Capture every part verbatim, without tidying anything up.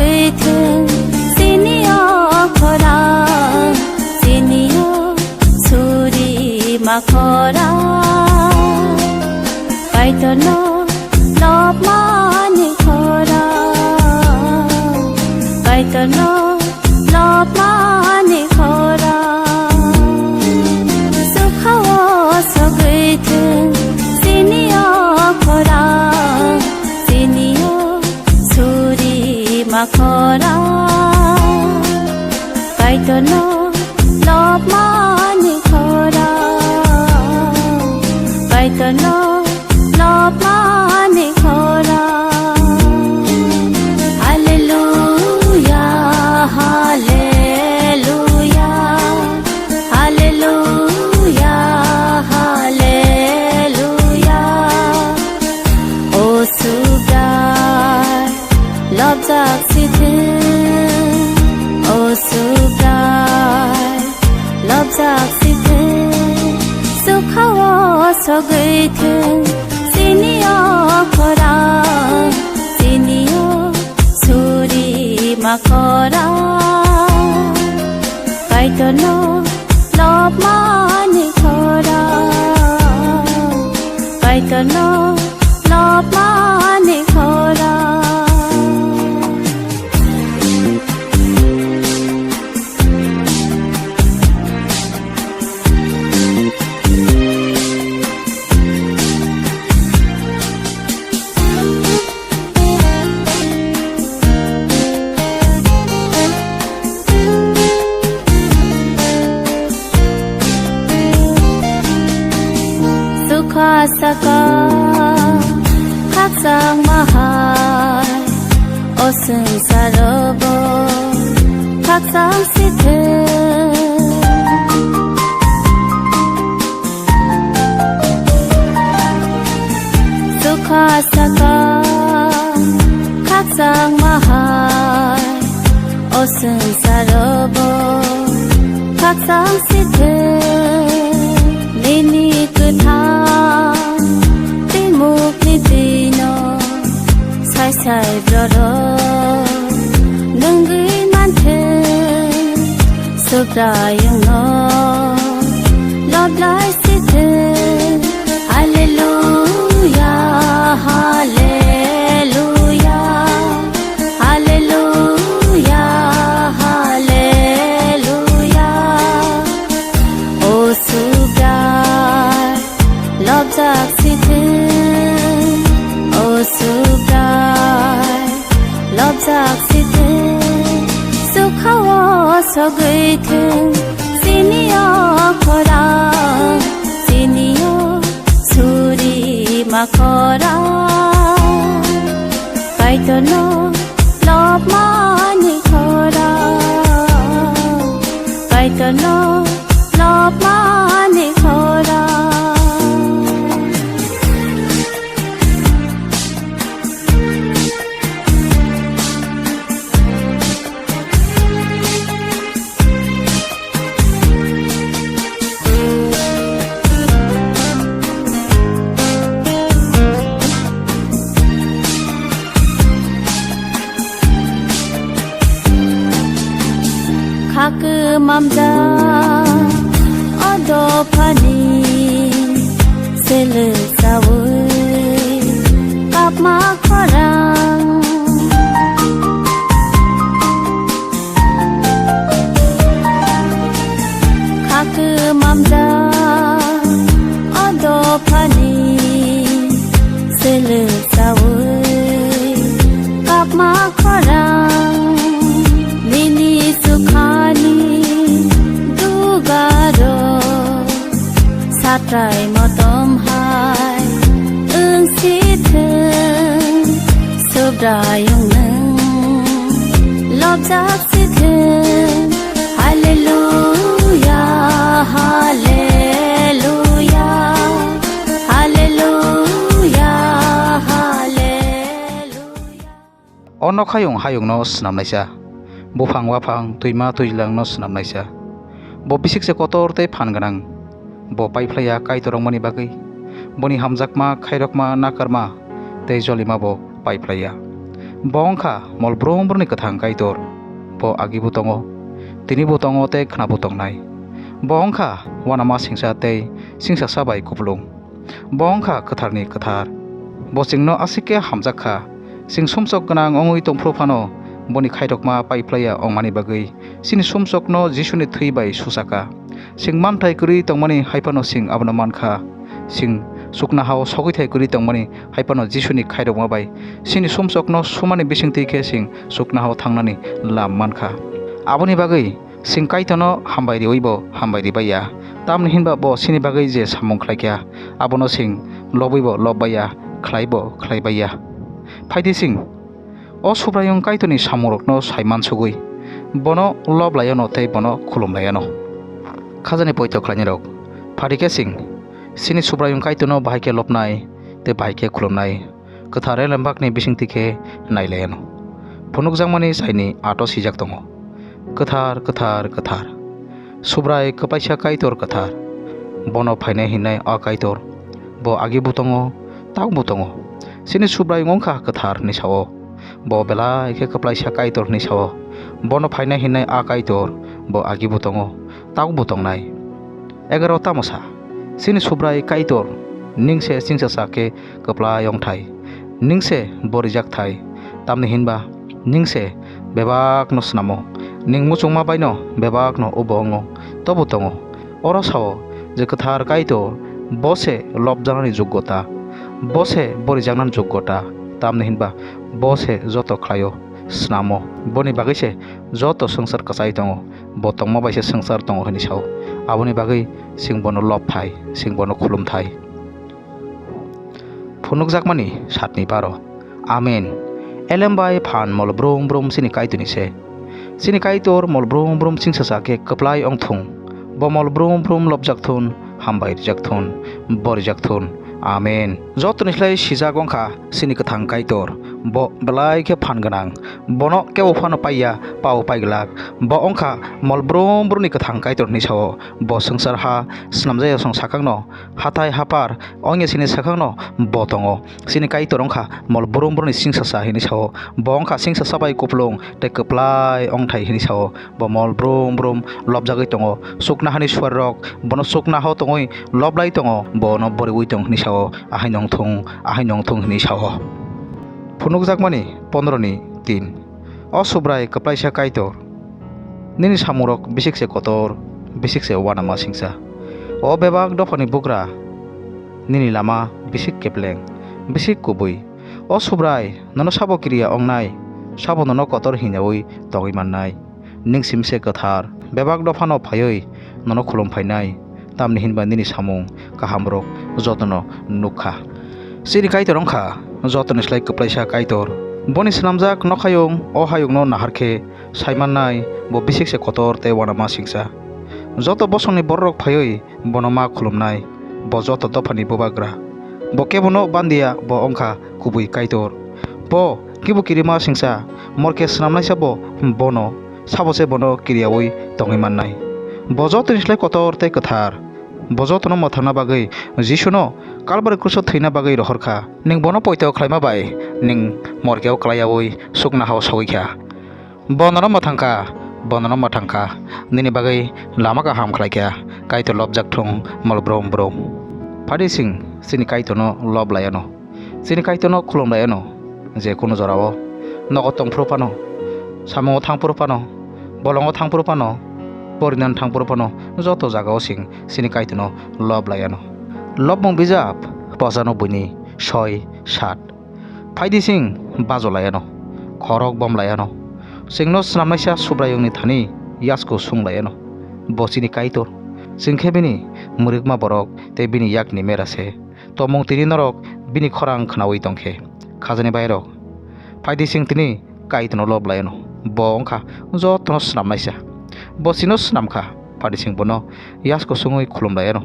Twi thung chini o khorang, chini o suri ma khorang. Kaitorno lobmani khorang, Kaitorno lobmani khorang. Sukhao sogwi thung chini o khorang, chini o suri ma khorang. Kaitorno lobmani khorang, Kaitorno lobmani khorang. Hallelujah, hallelujah, hallelujah, hallelujah. O Subrai, lobjak sithung, o Subrai, lobjak sithung. Sukhao sogwi thung chini o khorang, chini o suri ma khorang. Kaitorno lobmani khorang, Kaitorno lobmani khorang. Sukha saka khakchangma hai, o swngcharo bo khakchang sithung. Sukha saka khakchangma hai, o swngcharo bo khakchang sithung. Nini kwthang twi mukni twino sai sai borok nungwi manthung. Subraiyungno loblai sithung. Hallelujah, hallelujah, hallelujah, hallelujah. O Subrai, lobjak sithung, o Subrai, lobjak sithung. Sukhao sogwi thung chini o khorang, chini o suri ma khorang. Kaitorno lobmani khorang, Kaitorno lobmani khorang. Khakmamjak o dophani seleng sawi kapma khorang. Khakmamjak o dophani seleng sawi kapma khorang. Nini sukhani dugaro satrai motom hai wng sithwng, Subraiyung nwng lobjak sithwng. Hallelujah, hallelujah, hallelujah, hallelujah. O nokhayung hayungno swnamnaisa, buphang waphang twima twijlangno swnamnaisa. Bo bisik se kotor tei phan gwnang. Bo paiphlaiya Kaitor wngmani bagwi. Boni hamjakma, khairokma, nakarma tei jolima bo paiphlaiya. Bo wng kha mol brum brumni kwthang Kaitor. Bo agibo tongo, tinibo tongo tei khwnabo tongnai. Bo wng kha uanama singsa tei singsasa bai kupulung. Bo wng kha kwtharni kwthar. Bo chwngno aswk khe hamjak kha. Chwng sumsok gwnang wngwi tong phuru phano boni khairokma pai phlaiya wngmani bagwi chini sumsokno Jisuni thwi bai susa kha. Chwng manthai kwrwi tongmani hai phano chwng abono man kha. Chwng chuknohao sogwi thai kwrwi tongmani hai phano Jisuni khairokma bai chini sumsokno sumani bisingtwi khe chwng chuknohao thangnani lam man kha. Aboni bagwi chwng Kaitorno hambai riwibo hambai ribaiya, tamni hinba bo chini bagwi je samung khlaikha, abono chwng lobwibo lobbaiya, khlaibo khlaibaiya. Phaidi chwng o Subraiyung Kaitorni samungrokno saimansugwi bono lob laiano tei bono khulum laiano. Khajani poito khlainairok, phaidi khe chwng chini Subraiyung Kaitorno bahai khe lobnai tei bahai khe khulumnai. Kwthar elembakni bisingtwi khe nai laiano. Phunukjakmani saini ato swijak tongo, "Kwthar, kwthar, kwthar, Subrai kwplaisa Kaitor kwthar. Bono phainai hinnai a Kaitor, bo agibo tongo, takbo tongo. Chini Subrai wng kha kwthar," hwnwi sao. "Bo belai khe kwplaisa Kaitor," hwnwi sao. "Bono phainai hinnai a Kaitor, bo agibo tongo, takbo tongnai." Egaro tamo sa, chini Subrai Kaitor, ning se singsasa khe kwplai wng thai, ning se bo rijak thai, tamni hinba ning se bebakno snamo, ning muchungma baino bebakno ubo wngo, tobo tongo. Oro sao je kwthar Kaitor bo se lobjaknani joggota, bo se bo rijaknani joggota, tamni hinba bo se joto khlaio, snamo, boni bagwi se joto swngchar kwchai tongo. Bo tongma bai se swngchar tongo hwnwi sao. Aboni bagwi chwng bono lob thai, chwng bono khulum thai. Phunukjakmani satni baro. Amen. Elem bai phan mol brum brum chini Kaitorni se. Chini Kaitor mol brum brum singsasa khe kwplai wng thung. Bo mol brum brum lobjak thun, hambai rijak thun, bo rijak thun. Amen. Jotoni slai sijak wng kha chini kwthang Kaitor. Bo belai khe phan gwnang. Bono kebo phano paiya, pao paiglak. Bo wng kha mol brum brumni kwthang Kaitor hwnwi sao. Bo swngchar ha snamjaya song sakangno, hathai haphar wngya chini sakangno bo tongo. Chini Kaitor wng kha mol brum brumni singsasa hwnwi sao. Bo wng kha singsasa bai kupulung tei kwplai wng thai hwnwi sao. Bo mol brum brum lobjagwi tongo. Chuknohani suarirok bono chuknohao tongwi loblai tongo, bono boriwi tong hwnwi sao. Ahaino wng thung, ahaino wng thung hwnwi sao. Phunukjakmani pondro ni tin. O Subrai kwplaisa Kaitor, nini samungrok bisik se kotor, bisik se uanama singsa. O bebak dophani bugra, nini lama bisik kepleng, bisik kubui. O Subrai, nono sabo kiriya wngnai, sabo nono kotor hinjaui tongwi mannai. Ning simi se kwthar, bebak dophano phaiwi nono khulum phainai, tamni hinba nini samung kahamrok jotono nuk kha. Chini Kaitor wng kha jotoni slai kwplaisa Kaitor. Boni snamjak nokhayung o hayungno nahar khe sai mannai, bo bisik se kotor tei uanama singsa. Joto bosongni bororok phaiwi bono ma khulumnai, bo joto dophani bubagra. Bo kebono bandiya, bo wng kha kubui Kaitor. Bo kebo kirima singsa, morke snamnaisa bo bono, sabo se bono kiriyaui tongwi mannai. Bo jotoni slai kotor tei kwthar. Bo jotono mwthangna bagwi Jisuno Kalbari kruso thwina bagwi rohor kha. Ning bono poito khlaima bai ning morkeo klaiyaui chuknohao sogwi kha. Bo nono mwthang kha, bo nono mwthang kha. Nini bagwi lama kaham khlai kha. Kaitor lobjak thung, mol brum brum. Phaidi chwng chini Kaitorno lob laiano. Chini Kaitorno khulum laiano. Je kunu jorao, nogo tong phuru phano, samungo thang phuru phano, bolongo thang phuru phano, porinan thang phuru phano, joto jagao chwng chini Kaitorno lob laiano. Lobmung bijap, pochano buini soi, sat. Phaidi chwng bajo laiano, khorok bom laiano, chwngno swnamnaisa Subraiyungni thani yasku sung laiano. Bo chini Kaitor, chwng khe bini mwrwkma borok tei bini yakni mera se. Tongmung tini norok bini khorang khnaui tong khe. Khajani bairok, phaidi chwng tini Kaitorno lob laiano. Bo wng kha jotono swnamnaisa. Bo chino swnam kha, phaidi chwng bono yasku sungwi khulum laiano.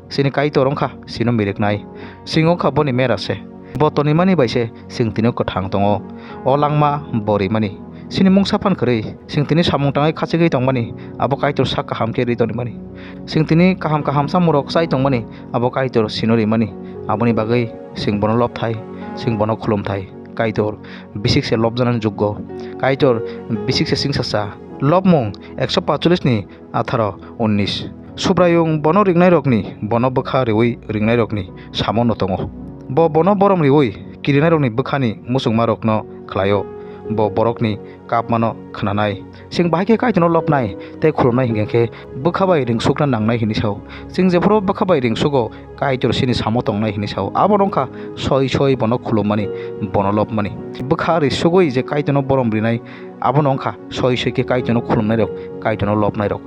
Chini Kaitor wng kha chino miriknai. Chwng wng kha boni mera se. Bo tonimani bai se chwng tini kwthang tongo. O langma bo rimani. Chini mungsa phan kwrwi chwng tini samung tangwi khachigwi tongmani, abo Kaitor sak kaham khe ri tonimani. Chwng tini kaham kaham chamungrok chai tongmani, abo Kaitor chino rimani. Aboni bagwi chwng bono lob thai, chwng bono khulum thai. Kaitor bisik se lobjanani jukgo. Kaitor bisik se singsacha. Lobmung ekso pachulis ni atharo unnis. Subraiyung bono ringnairokni, bono bwkha riui ringnairokni samono tongo. Bo bono borom riui kirinairokni bwkhani muchungmarokno khlaio. Bo borokni kapmano khnanai. Chwng bahai khe Kaitorno lobnai tei khulumnai hinkhe bwkha bai ringsukna nangnai hinwi sao. Chwng jephuru bwkha bai ringsugo, Kaitor chini samo tongnai hinwi sao. Abono wngkha soi soi bono khulummani, bono lobmani. Bwkha risugwi je Kaitorno borom rinai, abono wngkha soi soi khe Kaitorno khulumnairok, Kaitorno lobnairok.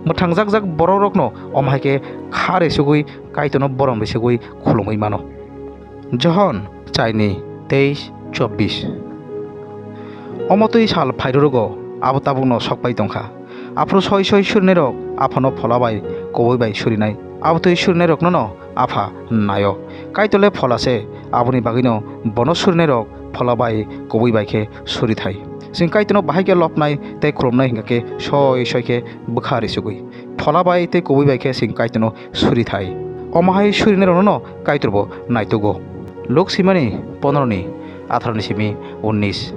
Mwthangjak jak borokrokno omo hai khe kha risugwi Kaitorno borom risugwi khulumwi mano. Johon chaini teis chobbish. Omo twi sal phairwrwgo, abo tabukno sokpai tongkha. Aphuru soi soi surinairok Aphano Phola bai kubui bai surinai. Abo twi surinairoknono Apha naio. Kaitor le Phola se, aboni bagwino bono surinairok Phola bai kubui bai khe surithai. Chwng Kaitorno bahai khe lobnai tei khulumnai hinkha khe soi soi khe bwkha risugwi. Phola bai tei kubui bai khe chwng Kaitorno surithai. Omo hai surinairokno Kaitor bo naitugo. Luk simani pondro ni atharo ni simi unnis.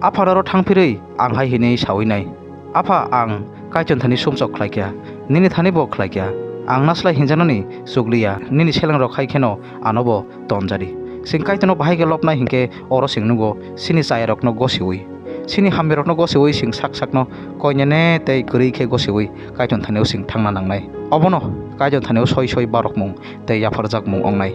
Apha noro thang phirwi ang hai hinwi sawi nai, Apha, ang Kaitor thani sumsok khlai kha, nini thani bo khlai kha. Ang naslai hinjanani chukliya, nini selengrok hai kheno ano bo tonjadi. Chwng Kaitorno bahai khe lobnai hinkhe oro chwng nugo chini chayarokno gosiwi. Chini hamyarokno gosiwi chwng sak sakno koinene tei kwrwi khe gosiwi Kaitor thani-o chwng thangna nangnai. Obono Kaitor thani-o soi soi barokmung tei yapharjakmung wngnai.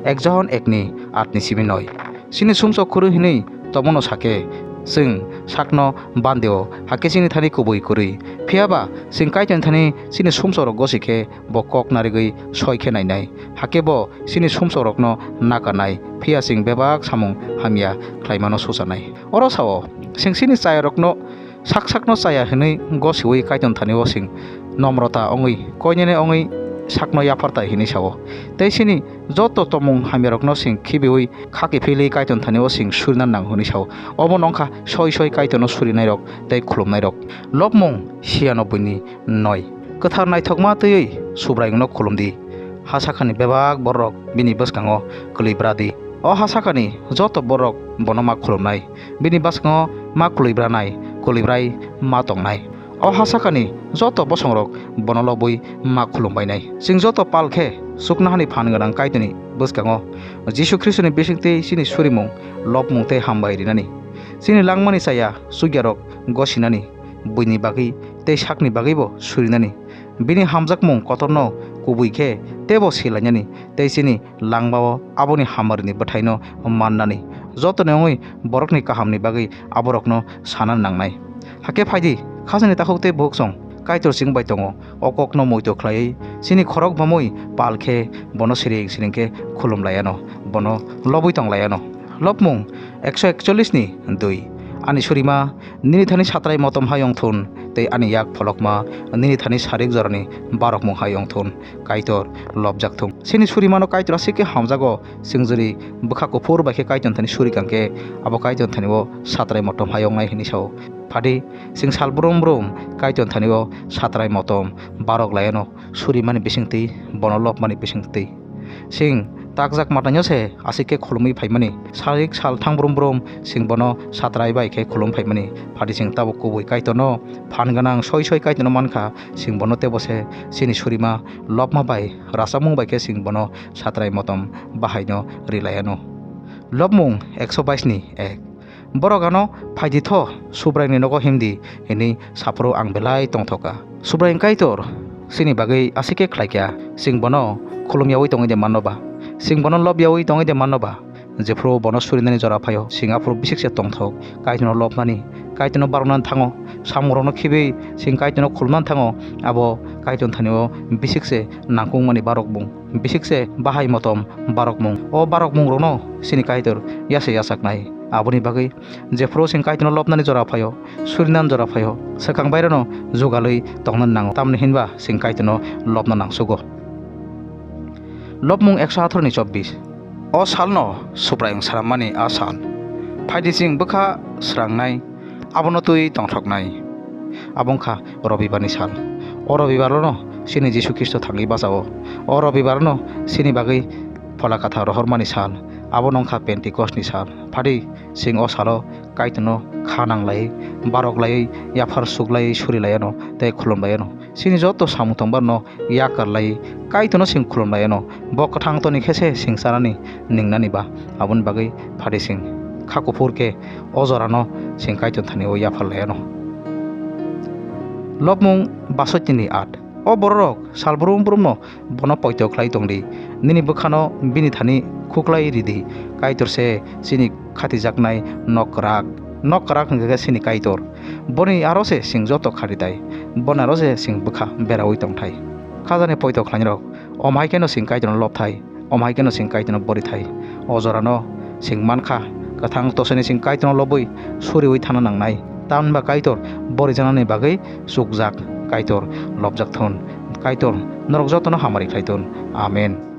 Ek Johon ekni atni simi noi. Chini sumsok kwrwi hwnwi tomono sakhe, chwng sakno bandeo, hakhe chini thani kubui kwrwi. Phiya ba chwng Kaitor thani chini sumsokrok gosi khe bo kok narigwi soi khe nainai. Hakhe bo chini sumsokrokno nakarnai, phiya chwng bebak samung hamya khlaimano suchanai. Oro sao, chwng chini chayarokno sak sakno chaya hwnwi gosiwi Kaitor thani-o chwng nomrota wngwi, koinene wngwi sakno yaphartai hwnwi sao. Tei chini joto tongmung hamyarokno chwng khibiwi kha kiphilwi Kaitor thani-o chwng surina nang hwnwi sao. Obono wngkha soi soi Kaitorno surinairok tei khulumnairok. Lobmung siyano buini noi. Kwthar naithokma twiwi Subraiyungno khulum di. Ha sakhani bebak bororok bini bwskango kwlwi bra di. O ha sakhani joto bororok bono ma khulumnai. Bini bwskango ma kwlwi branai, kwlwi brai ma tongnai. O ha sakhani joto bosongrok bono lobwi ma khulum bainai. Chwng joto pal khe chuknohani phan gwnang Kaitorni bwskango Jisu Khristoni bisingtwi chini surimung, lobmung tei hambai rinani. Chini langmani chaya chukyarok gosinani, buini bagwi tei sakni bagwibo surinani. Bini hamjakmung kotorno kubui khe teibo silainani tei chini langmao aboni hambarini bwthaino mannani. Jotoni wngwi borokni kahamni bagwi aborokno sana nangnai. Hakhe phaidi, khajani takhuk tei bukhuk song Kaitor chwng bai tongo. O kokno muitu khlaiwi chini khorok bomwi pal khe bono siring siring khe khulum laiano, bono lobwi tong laiano. Lobmung ekso ekchollis ni dui. Ani surima, nini thani satrai motom hai wng thun, tei ani yak pholokma, nini thani sarik jorani barokmung hai wng thun. Kaitor lobjak thung. Chini surimano Kaitor aswk khe hamjago, chwng jwrwi bwkha kuphur bai khe Kaitor thani suri kang khe, abo Kaitor thani o satrai motom hai wngnai hwnwi sao. Phadi, chwng sal brum brum Kaitor thani o satrai motom barok laiano surimani bisingtwi, bono lobmani bisingtwi. Chwng takjak mataino se aswk khe khulumwi phaimani. Sarik sal thang brum brum chwng bono satrai bai khe khulum phaimani. Phadi chwng tabuk kubui Kaitorno phan gwnang soi soi Kaitorno mankha, chwng bono teibo se chini surima lobma bai rachakmung bai khe chwng bono satrai motom bahaino ri laiano. Lobmung ekso bais ni ek. Borok ano, "Phaidi tho, Subraiyungni nogo himdi," hwnwi saphuru ang belai tongthoka. Subraiyung Kaitor chini bagwi aswk khe khlaikha, chwng bono khulumyaui tongwi de manno ba? Chwng bono lobyaui tongwi de manno ba? Jephuru bono surinani jora phaio, chwng aphuru bisik se tongthok, Kaitorno lobnani, Kaitorno baroknani thango, samungrokno khibiui chwng Kaitorno khulumnani thango, abo Kaitorni thani-o bisik se nangkukmani barokmung. Bisik se bahai motom barokmung. O barokmungrokno chini Kaitor yasa yachaknai. Aboni bagwi jephuru chwng Kaitorno lobnani jora phaio, surinani jora phaio, swkang baireno jugalwi tongnani nango. Tamni hinba chwng Kaitorno lobna nangsugo. Lobmung ekso atharo ni chobbish. O salno Subraiyung swrammani a sal. Phaidi chwng bwkha swrangnai, abono twi tongthoknai. Abo wngkha Robibarni sal. O Robibarono chini Jisu Khristo thangwi bachao. O Robibarono chini bagwi Phola Kwthar rohormani sal. Abo wngkha Pentecost ni sal. Phadi chwng o salo Kaitorno kha nanglaiwi, barok laiwi, yaphar suklaiwi suri laiano tei khulum laiano. Chini joto samung tongbarno yakar laiwi Kaitorno chwng khulum laiano. Bo kwthang toni khe se chwng chanani, ningnani ba. Aboni bagwi phadi chwng kha kuphur khe o jorano chwng Kaitor thani o yaphar laiano. Lobmung basoitini at. O bororok sal brum brumno bono poito khlai tong di. Nini bwkhano bini thani khuklai ridi. Kaitor se chini khatijaknai nok kwrak. Nok kwrak hwnkhe khe chini Kaitor. Boni aro se chwng joto kharitai. Boni aro se chwng bwkha beraui tongthai. Khajani poito khlainirok, omo hai kheno chwng Kaitorno lobthai. Omo hai kheno chwng Kaitorno borithai. O jorano chwng mankha, kwthang tosoni chwng Kaitorno lobwi suriui thangna nangnai. Tamni ba Kaitor borijaknani bagwi chukjak, Kaitor lobjak thun. Kaitor norok jotono hamari khlai thun. Amen.